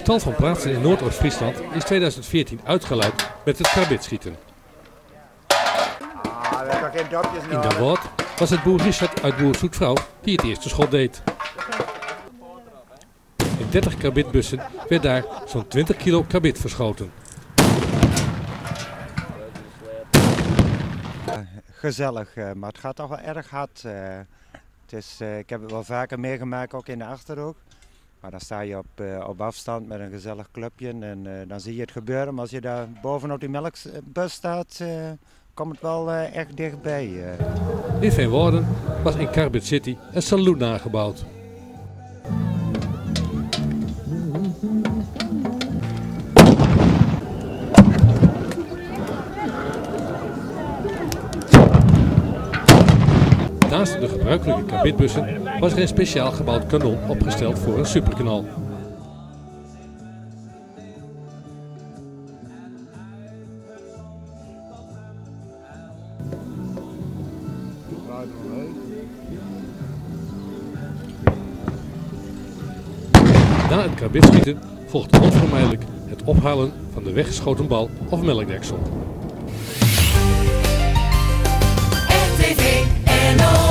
tal van plaatsen in Noordoost-Friesland is 2014 uitgeluid met het karbidschieten. In Damwâld was het boer Richard uit Boer Zoekt Vrouw die het eerste schot deed. In 30 karbidbussen werd daar zo'n 20 kilo karbid verschoten. Gezellig, maar het gaat toch wel erg hard. Ik heb het wel vaker meegemaakt, ook in de Achterhoek. Maar dan sta je op afstand met een gezellig clubje en dan zie je het gebeuren. Maar als je daar bovenop die melkbus staat, komt het wel echt dichtbij. In Veenwouden was in Carbid City een saloon nagebouwd. Naast de gebruikelijke karbidbussen was er een speciaal gebouwd kanon opgesteld voor een superknal. Na het karbidschieten volgt onvermijdelijk het ophalen van de weggeschoten bal of melkdeksel. RTV NO.